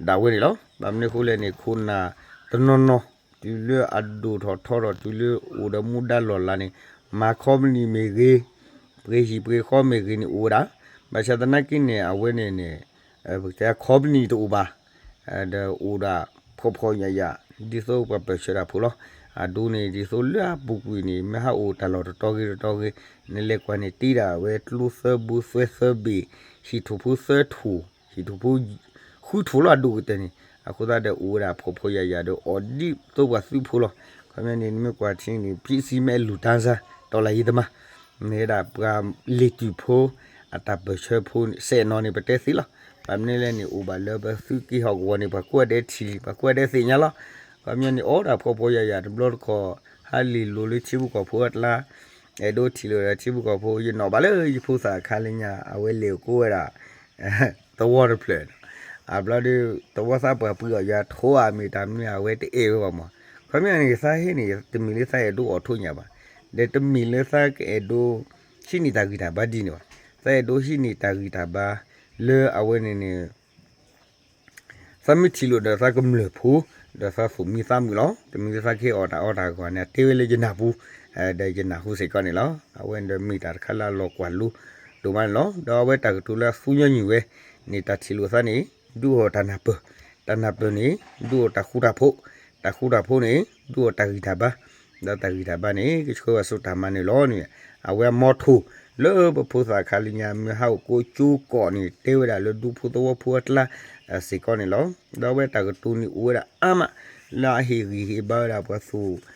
ဒၣ်ဝဲန့ၣ်လီၤ. ဘၣ်မနုၤအဃိလဲၣ်န့ၣ် ခိၣ်နၢ်တနီၤနီၤ တုၤလၢအဒိၣ်ထီၣ်ထီထီၣ် တုၤလၢအိၣ်ဒီးမူဒါလီၢ်လၤန့ၣ် မၤခီပနံၣ်မ့ၢ်ဂ့ၤ ပှ့ၤဟံၣ်ပှ့ၤဃီမ့ၢ်ဂ့ၤန့ၣ်အိၣ်ဝဲဒၣ်. ဘၣ်ဆၣ်သနာ်က့န့ၣ် အဝဲန့ၣ်န့ၣ် ပကတဲခီပနံၣ်တအိၣ်ဘၣ် ဒီးအိၣ်ဒၣ်ဖှီၣ်ဖှီၣ်ယာ်ယာ် ဒ်သိးပှၤပၢၢ်ဆၢတၢ်ဖိလီၤ. အဒိန့ၣ် ဒ်သိးလၢအပူၤကွံာ်န့ၣ် မ့ၢ်ဟးအိၣ်တၢ်လီၢ်တတီၤဂ့ၤတတီၤဂ့ၤ နလဲၤကွၢ်န့ၣ် တ့ဒၣ်ဝဲကျိသၢဘိ သွဲသၢဘ့ၣ် ဟံၣ်ထိၣ်ဖိသၢထိၣ် ဟံၣ်ထိၣ်ဖိ ဃုထိၣ်လီၤအဒိၣ်ကတၢၢ်န့ၣ် အဃိသတးဒီးအိၣ်ဝဲဒၣ်ဖှီၣ်ဖှီၣ်ယာ်ယာ်ဒီးအီၤဒ်သိးပှၤသုးဖိလီၤ. ခီပညီန့ၣ် နမ့ၢ်ကွၢ်ထံန့ၣ် ဖံးစံမဲလူၤတၢ်စၢ် တီလၢယံၤတမး မ့ၢ်ဝဲဒၣ်ပှၤလ့ၤတုၤဖိ အတၢ်ပၢၢ်ဆၢဖိစဲးနီၤန့ၣ် ပတဲသ့လီၤ. ဘၣ်မနုၤလဲၣ်န့ၣ် အိၣ်ဘၣ်လၢပသုးက့ဟီၣ်ကဝီၤန့ၣ် ပှၤကွၢ်ဒဲးထံး ပှၤကွၢ်ဒဲးသ့ၣ်ညါလီၤ. ခီပညီန့ၣ် အိၣ်ဒၣ်ဖှီၣ်ဖှီၣ်ယာ်ယာ်တဘျီတခီၣ် ဟးလ့ၤလိၤလၢထံဖိကီၢ်ဖိအကျါ အဲၣ်ဒိးထံၣ်လိာ်ဒီးထံဖိကီၢ်ဖိ ယနီၣ်ဘၣ်လၢယဖိသၣ်အခါလၢညါ အဝဲလဲၤအိၣ်ကိးဝဲဒၣ် သဝီတဖျၢၣ် အဘျီဒီး သဝီသးပှၢ်ပှံၤအီၤယွၤထိအမ့ၢ်တၢ်မနုၤအဝဲတအဲၣ်ဝဲဘၣ်မး. ခီပညီန့ၣ် သးဟ့ၣ်န့ၣ် တမ့ၢ်လၢသးအဲၣ်ဒိးအီၣ်ထိးညၣ်ဘၣ်, ဒီးတမ့ၢ်လၢသးကအဲၣ်ဒိး ဟံးန့ၢ်တၢ်ဂံၢ်တၢ်ဘါဒ်န့ၣ်ဘၣ်. သးအဲၣ်ဒိးဟံးန့ၢ်တၢ်ဂံၢ်တၢ်ဘါ လၢအဝဲန့ၣ်န့ၣ် သးမ့ၢ်ထံၣ်လိာ်ဒီးသးကမျၢၢ်ဖိ ဒီးသးသူၣ်မံသးမုာ်လီၤ. တမ့ၢ်လၢသးကဟ့ၣ်အီၣ်တၢ်အီတၢ်အဂီၢ်န့ၣ် တဲဝဲလၢယနၢ်ပူၤ ဒီးယနၢ်ဟူစ့ၢ်ကီးန့ၣ်လီၤ. အဝဲန့ၣ်ဒီးမ့ၢ်တၢ်တခါလၢအလီၤကွၢ်လိဒိၣ်မးန့ၣ်လီၤ. ဒီးအဝဲတၢ်ကတိၤလၢအသူညီနုၢ်ဝဲန့ၣ် တၢ်ထံၣ်လိာ်သးန့ၣ် ဒုးအီၣ်တၢ်နၢ်ပၢၢ်, တၢ်နၢ်ပၢၢ်န့ၣ် ဒုးအီၣ်တၢ်ဃူတၢ်ဖိး, တၢ်ဃူတၢ်ဖိးန့ၣ် ဒုးအီၣ်တၢ်ဂံၢ်တၢ်ဘါ, ဒီးတၢ်ဂံၢ်တၢ်ဘါန့ၣ် ကဆှၢဝဲဆိတၢ်မၤနၢၤလီၤန့ၣ် အဝဲအမီထိၣ်လၢပဖိသၣ်ခါလၢညါ မ့ၢ်ဟးအိၣ်ကိးကၠိကီၢ်န့ၣ် တဲဝဲဒၣ်လၢဒူဖိသဝီဖိအကျါ စ့ၢ်ကီးန့ၣ်လီၤ. ဒီးအဝဲတၢ်ကတိၤန့ၣ်အိၣ်ဝဲဒၣ်အါမး လၢအဟ့ၣ်ဂံၢ်ဟ့ၣ်ဘါဝဲဒၣ်ပှၤသူၣ်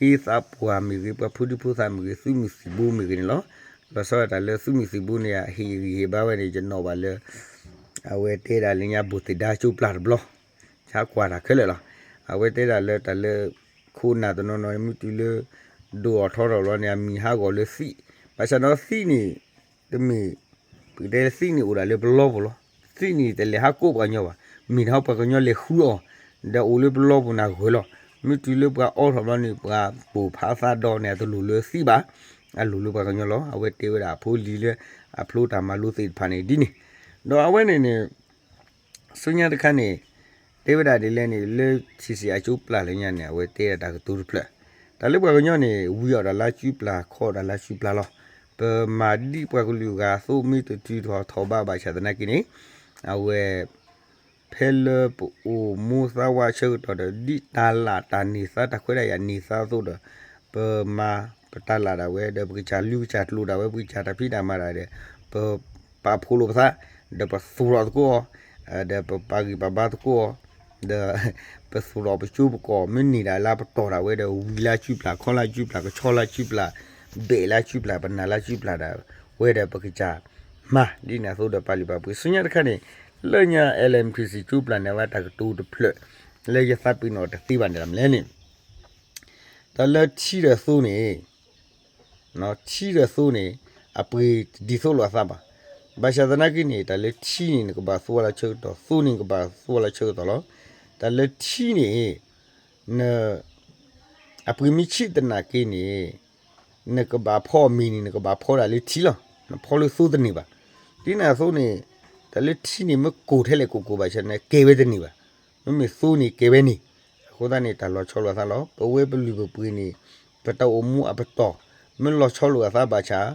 က့သးပှၢ်မ့ၢ်ဂ့ၤ ပှၤဖိဒံဖိသၣ်မ့ၢ်ဂ့ၤ သုးမုၢ်သံၣ်ဘိမ့ၢ်ဂ့ၤန့ၣ်လီၤ. လီၤဆီဒၣ်တၢ်လၢသုးမုၢ်သံၣ်ဘိန့ၣ် အဟ့ၣ်ဂံၢ်ဟ့ၣ်ဘါဝဲန့ၣ် ယနီၣ်ဘၣ်လၢ အဝဲတဲဒၣ်လၢညါ ဘိၣ်သ့ၣ်ဒါကၠိပျၢ်တဘျီ ဆါကွၢ်တၢ်ခဲလၢာ်လီၤ. အဝဲတဲဒၣ်လၢတၢ်လၢ ခိၣ်နၢ်တနီၤနီၤ မ့ၢ်တုၤလၢ ဒိၣ်ထီၣ်ထီထီၣ်လီၤန့ၣ် အမံၤဟးဂီၤလၢသံၣ်, ဘၣ်ဆၣ်ဒီးသံၣ်န့ၣ် တမ့ၢ် ပကတဲလၢသံၣ်န့ၣ်အိၣ်ဒၣ်လၢပလီပူၤလီၤ. သံၣ်န့ၣ်တလဲၤဟးကိးပှၤကညီဘၣ်, မ့ၢ်တဟီပှၤကညီလဲၤဃုအီၤ, ဒီးအိၣ်လၢပလီပူၤန့ၣ်ဂၢၤလီၤ. မ့ၢ်တုၤလၢပှၤအီထီၣ်ဘျီန့ၣ် ပှၤပိာ်ဖးသးဒီးန့ၣ် အတလိၣ်လၢသံၣ်ဘၣ်, အလိၣ်လၢပှၤကညီလီၤ. အဝဲတဲဝဲဒၣ်အဖိလံၤလၢ အဖျိတၢ်မၤလိသ့ၣ်တဖၣ်န့ၣ်ဒ်န့ၣ်, ဒီးအဝဲန့ၣ်န့ၣ် ဆူညါတခါန့ၣ် တဲဝဲဒၣ်ဒ်လဲၣ်န့ၣ် လၢထံၣ်စံၣ်အကၠိပျၢ်လၢညါန့ၣ် အဝဲတဲဒၣ်တၢ်ကတိၤတဖျၢၣ်, တၢ်လၢပှၤကညီန့ၣ် ဝံအီၣ်တၢ်လၢစုပျၢ် ခီအီၣ်တၢ်လၢစုပျၢ်လီၤ. ပမၤဒ်ပှၤကလုာ်ဂၤအသိး မ့ၢ်တတုၤထီၣ်ထီၣ်ဘးဘၣ်ဆၣ်သနာ်က့န့ၣ် အဝဲ ဖဲလၢပအိၣ်မူသးဝးဆၢကတီၢ်ဒီး ဒ်တၢ်လၢ်တၢ်န့ၢ်သါ တၢ်ခွဲးတၢ်ယာ်န့ၢ်သါအသိးဒီး ပမၤပတၢ်လၢ်ဒၣ်ဝဲဒီး ပကစၢ်လူၤကစၢ်ကျိၤဒၣ်ဝဲ ပကစၢ်တၢ်ဖံးတၢ်မၤဒၣ်ဒီး ပပာ်ဖှိၣ်လိာ်ပသး ဒီးပသူၣ်ထီၣ်သကိးအီၤ ဒီးပပာ်ဂံၢ်ပာ်ဘါသကိးအီၤ ဒီး ပသူၣ်ထီၣ်ပကၠိပကီၢ် မ့ၢ်န့ၢ်ဒၣ်လၢပတီၢ်ဒၣ်ဝဲဒီး ဝံၤလၢစုပျၢ် ခီလၢစုပျၢ် ကဆီလၢစုပျၢ် ဘဲးလၢစုပျၢ် ပနၢ်လၢစုပျၢ်ဒၣ်ဝဲဒီး ပကစၢ်မၤဒ်န့ၣ်အသိးဒီး ပာ်လုၢ်ပာ်ပှ့ၤ ဆူညါတခါန့ၣ် လၢညါ LMPC ကၠိပျၢ်န့ၣ် အဝဲတၢ်ကတိၤတဖျၢၣ် လၢယသးပ့ၤနီၣ်တသ့ဘၣ်န့ၣ် တၢ်မနုၤလဲၣ်န့ၣ် တၢ်လၢထံဒီးသိန့ၣ် ထံဒီးသိန့ၣ် အပှ့ၤတဒ်သိးလိာ်အသးဘၣ်. ဘၣ်ဆၣ်သနာ်က့န့ၣ် တၢ်လၢထံန့ၣ် နကဘၣ်သူဝဲလၢဆၢကတီၢ် သိန့ၣ် နကဘၣ်သူဝဲလၢဆၢကတီၢ်လီၤ. တၢ်လၢထံန့ၣ် န အပှ့ၤမ့ၢ်ဆံးသနာ်က့န့ၣ် နကဘၣ်ဖီအီၤမ့ၢ်န့ၣ် နကဘၣ်ဖီဒၣ်လၢထံလီၤ. နဖီလၢသိတန့ၢ်ဘၣ်. ဒ်န့ၣ်အသိးန့ၣ် တၢ်လၢထံန့ၣ် မ့ၢ်ကိၢ်ထဲလဲၣ်ကိၢ်ကိၢ်ဘၣ်ဆၣ်န့ၣ် ကဲဝဲတန့ၢ်ဘၣ်. မ့မ့ၢ်သိန့ၣ်ကဲဝဲန့ၣ်. အဃိသတးန့ၣ် တၢ်လီၤဆီလိာ်အသးလီၤ. ပဝဲပလုၢ်ပပှ့ၤန့ၣ် ပတၢ်အိၣ်မူအပတီၢ် မ့ၢ်လီၤဆီလိာ်အသးဘၣ်ဆၣ်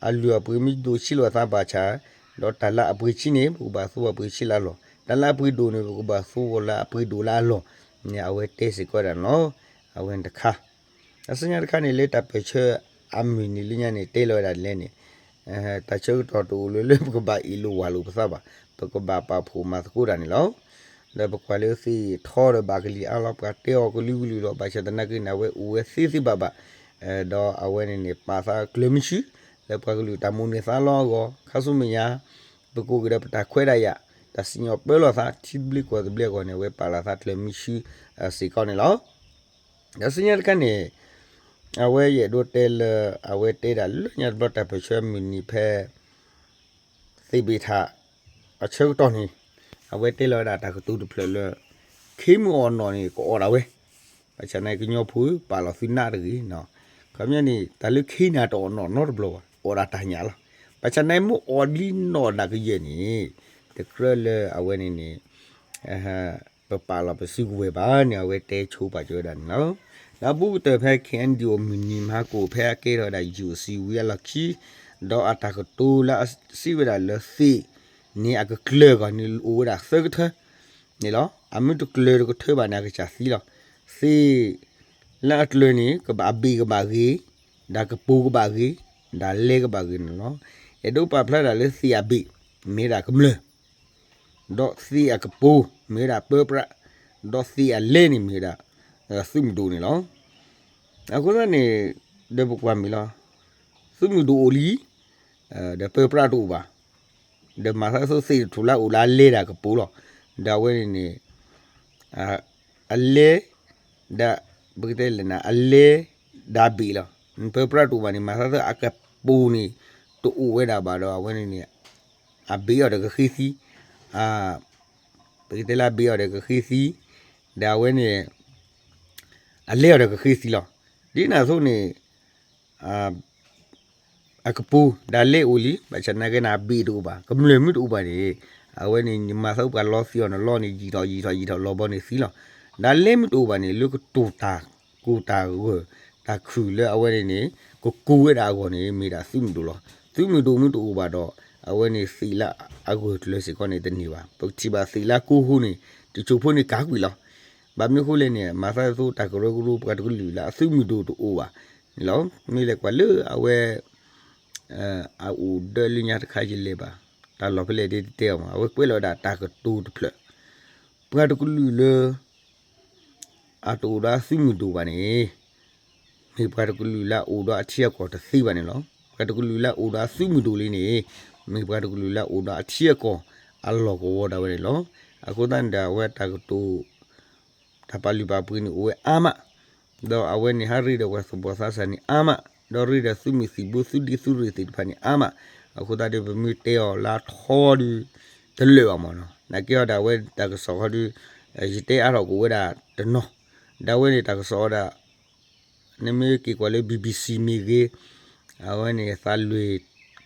အလုၢ်အပှ့ၤမ့ၢ်ဒိၣ်ဆံးလိာ်အသးဘၣ်ဆၣ် ဒီးတၢ်လၢအပှ့ၤဆံးန့ၣ် ပကဘၣ်သူအပှ့ၤဆံးလၢအလီၢ်, တၢ်လၢအပှ့ၤဒိၣ်န့ၣ် ပကဘၣ်သူအီၤလၢအပှ့ၤဒိၣ်လၢအလီၢ်န့ၣ် အဝဲတဲစ့ၢ်ကီးဝဲဒၣ်န့ၣ်လီၤ. အဝဲန့ၣ်တခါ အဆူညါတခါန့ၣ် လၢတၢ်ပၢၢ်ဆၢအမုၢ်နံၤလၢညါန့ၣ် တဲလီၤဝဲဒၣ်ဒ်လဲၣ်န့ၣ် တၢ်ဆၢကတီၢ်တအိၣ်လၢၤလၢပကဘၣ်အ့ၣ်လိာ်ဝၢ်လိာ်ပသးဘၣ်, ပကဘၣ်ပာ်ဖှိၣ်မၤသကိးတၢ်န့ၣ်လီၤ. ဒီးပကွၢ်လၢသ့ၣ်ထီဒီးဘၣ်ကလံၤအါလီၤ, ပှၤတဲအီၤကလုာ်ကလုာ်လီၤ, ဘၣ်ဆၣ်သနာ်က့န့ၣ် အဝဲအိၣ်ဝဲသ့သ့ဘၣ်ဘၣ်, ဒီးအဝဲန့ၣ်န့ၣ် ပာ်သးကျၢၤမုၢ်ဆူၣ် လၢပှၤကလုာ်တၢ်မူန့ၢ်သးလီအဂီၢ် ခါဆူမဲာ်ညါ ပကိးက့ၤဒီးပတၢ်ခွဲးတၢ်ယာ် တၢ်စံၣ်ညီၣ်ပၢလီၤသး ထံသဘျ့ကီၢ်သဘျ့အဂီၢ်န့ၣ် အဝဲပာ်လီၤသးကျၢၤမံဆူစ့ၢ်ကီးန့ၣ်လီၤ. ဒီးဆူညါတခါန့ၣ် အဝဲယအဲၣ်ဒိးတဲလၢ အဝဲတဲဒၣ်လၢညါတဘျီတၢ်ပၢၢ်ဆၢမုၢ်နံၤဖဲ သ့ၣ်ဘ့ၣ်ထၣ် အဆၢကတီၢ်န့ၣ် အဝဲတဲလီၤဝဲဒၣ်တၢ်ကတိၤတဖျၢၣ်လၢ ခ့မ့ၢ်အီၣ်နီၣ်န့ၣ် ကအီၣ်ဒၣ်ဝဲ, ဘၣ်ဆၣ်န့ၣ်ကညီဖိပာ်လီၤသုနးတဂ့ၤ, ခီပညီန့ၣ် တၢ်လၢခ့န့ၣ်တအီၣ်နီၣ်နီတဘျီဘၣ်, အီၣ်ဒၣ်တၢ်ညၣ်လီၤ. ဘၣ်ဆၣ်န့ၣ်မ့ၢ်အီၣ်လံနီၣ်ဒၣ်ကယဲၢ်န့ၣ် တကြၢးလၢအဝဲန့ၣ်န့ၣ် ပပာ်လီၤပစုကဝဲၤဘၣ်န့ၣ် အဝဲတဲဆိပာ်စၢၤဝဲဒၣ်န့ၣ်လီၤ. ဒီးအဘူးကတၢၢ်ဖဲ ခ့ၣ်အဲၣ်ယူၣ် အမုၢ်နံၤမဟါကိၣ် ဖဲအကဲထီၣ်ဝဲဒၣ် ယူၣ်စံဝံၤအလီၢ်ခံ ဒီးအတၢ်ကတိၤလၢအစံးဝဲဒၣ်လၢသ့ၣ်န့ၣ် အကကျၢၤအဂီၢ်န့ၣ် အိၣ်ဝဲဒၣ်သၢကထၢန့ၣ်လီၤ. အမ့ၢ်တကျၢၤတကထၢဘၣ်န့ၣ် အကစၢ်သံလီၤ. သ့ၣ်လၢအကျၢၤန့ၣ် ကဘၣ်အဘ့ၣ်ကဘၣ်ဂ့ၤ, ဒီးကပိၤကဘၣ်ဂ့ၤ, ဒီးလဲကဘၣ်ဂ့ၤန့ၣ်လီၤ. အဲၣ်ဒိးပာ်ဖျါဒၣ်လၢသ့ၣ်အဘ့ၣ် မ့ၢ်ဝဲဒၣ်ကမျၢၢ် ဒီးသ့ၣ်အကပိၤ မ့ၢ်ဝဲဒၣ်ပၢပြး, ဒီးသ့ၣ်အလဲန့ၣ်မ့ၢ်ဝဲဒၣ် သုးမုၢ်ဒိၣ်န့ၣ်လီၤ. အဃိသတးန့ၣ် ဒီးပကွၢ်မ့ၢ်လီၤ, သုးမုၢ်ဒိၣ်အိၣ်လံ, ဒီးပၢပြးတအိၣ်ဘၣ်, ဒီးမၤသးသိးသ့ၣ်တထူၣ်လၢအအိၣ်လၢအလဲဒၣ်ကပိၤလီၤ. ဒီးအဝဲန့ၣ်န့ၣ် အလဲ ဒီး ပကတဲလဲၣ်န့ၣ် အလဲ ဒီးအဘ့ၣ်လီၤ. ပၢပြးတအိၣ်ဘၣ်န့ၣ် မၤသးသိးအကပိၤန့ၣ် တအိၣ်ဝဲဒၣ်ဘၣ်ဒီး အဝဲန့ၣ်န့ၣ် အဘ့ၣ်အီၤဒီးကဃ့သံ, ပကတဲလၢအဘ့ၣ်အီၤဒီးကဃ့သံ, ဒီးအဝဲန့ၣ် အလဲအီၤဒီးကဃ့သံလီၤ. ဒ်န့ၣ်အသိးန့ၣ် အကပိၤ ဒီးလဲအိၣ်လံ, ဘၣ်ဆၣ်သနာ်က့န့ၣ် အဘ့ၣ်တအိၣ်ဘၣ်, ကမျၢၢ်မ့ၢ်တအိၣ်ဘၣ်န့ၣ် အဝဲန့ၣ် နမၤသးပှၤလီသံအီၤန့ၣ် လီန့ၣ် ယံာ်ထီၣ်ယံာ်ထီၣ်ယံာ်ထီၣ်လီၤဘီန့ၣ်သံလီၤ. ဒီးလဲမ့ၢ်တအိၣ်ဘၣ်န့ၣ် လၢကတိၤတၢ်ကူၣ်တၢ်ဂၢၢ် တၢ်ခုၣ်လၢအဝဲန့ၣ်န့ၣ် ကကူၣ်ဝဲဒၣ်အဂီၢ်န့ၣ် မ့ၢ်ဒၣ်သုးမုၢ်ဒိၣ်လီၤ. သုးမုၢ်ဒိၣ်မ့ၢ်တအိၣ်ဘၣ်ဒီး အဝဲန့ၣ်သ့ၣ်လၢအဂၢၢ်ကျၢၤစ့ၢ်ကီးန့ၣ်တန့ၢ်ဘၣ်. ပကထံၣ်ဘၣ်သ့ၣ်လၢကိၢ်ဟူန့ၣ် တစိၢ်ဖိန့ၣ်ကးကွံာ်လီၤ. ဘၣ်မနုၤအဃိလဲၣ်န့ၣ် မၤသးသိးတၢ်ကရၢကရိပှၤတကလုာ်လၢအသုးမုၢ်ဒိၣ်တအိၣ်ဘၣ်န့ၣ်လီၤ. မ့ၢ်လဲၤကွၢ်လၢအဝဲ အအိၣ်ဒၢလၢညါတခါယလဲၤဘၣ်, တၢ်လီၢ်ဖဲလဲၣ်ဒ်တတဲအီၤမး အဝဲကွဲးလီၤဝဲဒၣ်တၢ်ကတိၤတဖျၢၣ်, ပှၤတကလုာ်လၢ အတအိၣ်ဒီးအသုးမုၢ်ဒိၣ်ဘၣ်န့ၣ် မ့ၢ်ပှၤတကလုာ်လၢအအိၣ်ဒီးအထံအကီၢ်တသ့ဘၣ်န့ၣ်လီၤ. ပှၤတကလုာ်လၢအအိၣ်ဒီးအသုးမုၢ်ဒိၣ်လံန့ၣ် မ့ၢ်ပှၤတကလုာ်လၢအအိၣ်ဒီးအထံအကီၢ်အလီၢ်ကဝီၤဒၣ်ဝဲန့ၣ်လီၤ. အဃိသတးန့ၣ်ဒီး အဝဲတၢ်ကတိၤ တၢ်ပာ်လုၢ်ပာ်ပှ့ၤန့ၣ်အိၣ်ဝဲအါမး, ဒီးအဝဲန့ၣ်ဟးရ့ဒီးပှၤသူၣ်ဘီၣ်သးစၢ်န့ၣ်အါမး, ဒီးရ့ဒီးသုးမုၢ်သံၣ်ဘိ သုးဒ့သုးရ့ၣ်သ့ၣ်တဖၣ်န့ၣ်အါမး, အဃိသတးဒီးပမ့ၢ်တဲအီၤလၢအထီဒီး တလၢာ်ဘၣ်မးနီၤ. နာ်က့အီၤဒၣ်ဝဲတၢ်ကစီၣ်ဃီဒီး ယတဲအါထီၣ်ကအိၣ်ဝဲဒၣ်တနီၤ, ဒၣ်ဝဲန့ၣ်တၢ်ကစီၣ်အီၤဒၣ် နမ့ၢ်က့ၤကွၢ်လၢ BBC မ့ၢ်ဂ့ၤ, အဝဲန့ၣ်သးလွံၢ်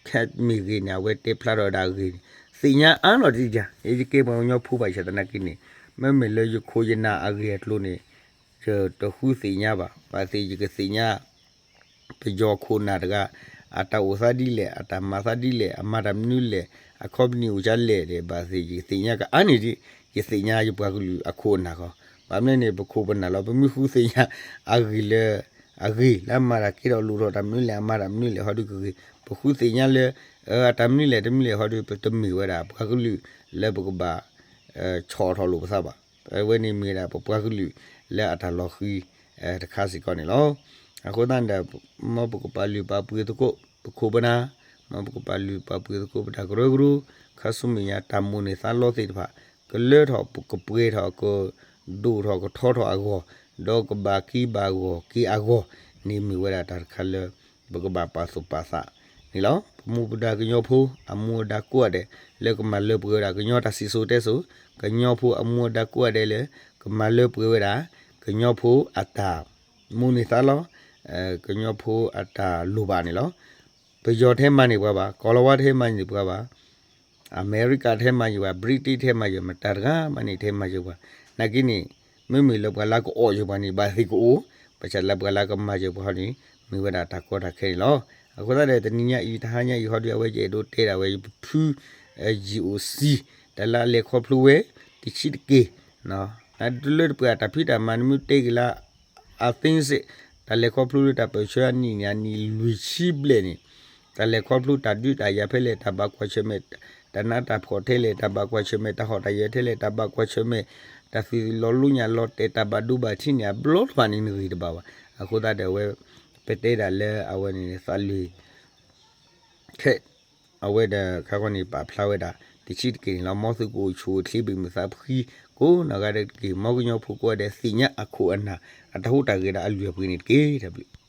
ခၢၣ်မ့ၢ်ဂ့ၤန့ၣ် အဝဲတဲဖျါထီၣ်ဝဲဒၣ်အဂ့ၢ်န့ၣ် သ့ၣ်ညါအါလီၤတံၢ်ယၤ, ယကဲပှၤကညီဖိဘၣ်ဆၣ်သနာ်က့န့ၣ် မ့မ့ၢ်လၢယခိၣ်ယနၢ်အဂ့ၢ်အကျိၤန့ၣ် ယတဃုသ့ၣ်ညါဘၣ်, ဘၣ်သ့ၣ်ယကသ့ၣ်ညါ ပယီၤခိၣ်နၢ်တဂၤ အတၢ်အိၣ်သးဒ်လဲၣ်, အတၢ်မၤသးဒ်လဲၣ်, အမၤတၢ်မနုၤလဲၣ်, အ company အိၣ်ကလဲၣ်ဒီး ဘၣ်သ့ၣ်ယကသ့ၣ်ညါကအါန့ၢ်ဒ် ယသ့ၣ်ညါယပှၤကလုာ်အခိၣ်အနၢ်ဃီ, ဘၣ်မနုၤန့ၣ် ပခိၣ်ပနၢ်လီၤ ပမ့ၢ်ဃုသ့ၣ်ညါအဂ့ၢ်လၢ အဂ့ၢ်လၢအမၤတၢ်ကဲထီၣ်လိၣ်ထီၣ်တၢ်မနုၤလဲၣ်, အမၤတၢ်မနုၤလဲၣ်ဃီဒီးကဂ့ၤ, ပဃုသ့ၣ်ညါလၢ အတၢ်မနုၤလဲၣ်တမနုၤလဲၣ်ဃီဒီး ပတမ့ၢ်ဝဲဒၣ်ပှၤကလုာ်လၢပကဘၣ် ဆီၣ်ထီၣ်လိာ်ပသးဘၣ်. အဝဲန့ၣ်မ့ၢ်ဒၣ်ပပှၤကလုာ်လၢအတၢ်လီၤဃံၤတခါစ့ၢ်ကီးန့ၣ်လီၤ. အဃိသတးန့ၣ်ဒီး မ်ပကပာ်လုၢ်ပာ်ပှ့ၤသကိး ပခိၣ်ပနၢ်, မ်ပကပာ်လုၢ်ပာ်ပှ့ၤသကိးပတၢ်ကရၢကရိ, ခါဆူမဲာ်ညါတၢ်မိၣ်န့ၢ်သးလီသ့ၣ်တဖၣ် ကလၢထီၣ်ကပှဲၤထီၣ် ကဒိၣ်ထီၣ်ကထီထီၣ်အဂီၢ်, ဒီးကဘၣ်က့ၤဘၣ်ဂီၢ်က့ၤအဂီၢ်န့ၣ် မ့ၢ်ဝဲဒၣ်တၢ်တခါလၢ ပကဘၣ်ပာ်သူၣ်ပာ်သးန့ၣ်လီၤ. ပမူပဒါကညီဖိအမူအဒါကိးဂၤဒဲး လၢကမၤလၢပှဲၤဝဲဒၣ်ကညီတၢ်စံၣ်စိၤတဲစိၤ, ကညီဖိအမူအဒါကိးဂၤဒဲးလၢ ကမၤလၢပှဲၤဝဲဒၣ် ကညီဖိအတၢ်မိၣ်န့ၢ်သးလီ, ကညီဖိအတၢ်လိၣ်ဘၣ်န့ၣ်လီၤ. ပယီၤထဲမၤန့ၢ်ပှၤဘၣ်, ကီၢ်လီၤဝါထဲမၤန့ၢ်ပှၤဘၣ်, အမဲရကၤထဲမၤယံၤဘၣ်, Britishထဲမၤယံၤဘၣ်, မတၤတဂၤမးန့ၣ်ထဲမၤယံၤပှၤ, နာ်က့န့ၣ် မ့မ့ၢ်လၢပှၤလၢကအီၣ်ယံၤပှၤန့ၣ် ဘၣ်သ့ၣ်ကအိၣ်, ဘၣ်ဆၣ်လၢပှၤလၢကမၤယံၤပှၤဟီန့ၣ် မ့ၢ်ဝဲဒၣ်တၢ်ကီတၢ်ခဲန့ၣ်လီၤ. အဃိသတးဒီး တနံၤညါအံၤ တဟါညါအံၤဟီဒီး အဝဲယအဲၣ်ဒိးတဲဒၣ်ဝဲ ယပဖု ယံၤအိၣ်စံ တၢ်လၢအလဲၤခီဖျိဝဲ တဆံးတက့ၢ် တလၢတပှဲၤအတၢ်ဖံးတၢ်မၤ နမ့ၢ်တဲက့ၤလၢ အသ့စ့ၢ် တၢ်လဲၤခီဖျိလၢတၢ်ပၢၢ်ဆၢအနံၣ်န့ၣ် အနံၣ်လွံၢ်ဆံဘျဲၣ်န့ၣ် တၢ်လဲၤခီဖျိတၢ်ဒုးတၢ်ယၤဖဲလဲၣ် တၢ်ဘၣ်ကွၢ်ဆၢၣ်မဲာ် တၢ်နးတၢ်ဖှီၣ်ထဲလဲၣ် တၢ်ဘၣ်ကွၢ်ဆၢၣ်မဲာ် တၢ်ဟီၣ်တၢ်ယၢၤထဲလဲၣ် တၢ်ဘၣ်ကွၢ်ဆၢၣ်မဲာ် တၢ်သုးလီၤလိညၣ်လီၤတဲာ် တၢ်ဘၣ်ဒိဘၣ်ထံးန့ၣ် အဘျီတဖၣ်န့ၣ် နဂ့ၤတဘၣ်ဘၣ်. အဃိသတးဒီးအဝဲ ပတဲဒၣ်လၢအဝဲန့ၣ် သးလွံၢ် ခဲ အဝဲဒီးခါခီန့ၣ် ပာ်ဖျါဝဲဒၣ် တဆံးတက့ၢ်န့ၣ်လီၤ. မ်သုကအိၣ်ဆူၣ်အိၣ်ချ့ ဘၣ်မုာ်သးဖှံ ကိးနီၢ်ဂၤဒဲးတက့ၢ်. မ်ကညီဖိကိးဂၤဒဲးသ့ၣ်ညါအခိၣ်အနၢ် အတၢ်ဟူးတၢ်ဂဲၤဒီးအလုၢ်အပှ့ၤန့ၣ်တက့ၢ်. တၢ်ဘျုး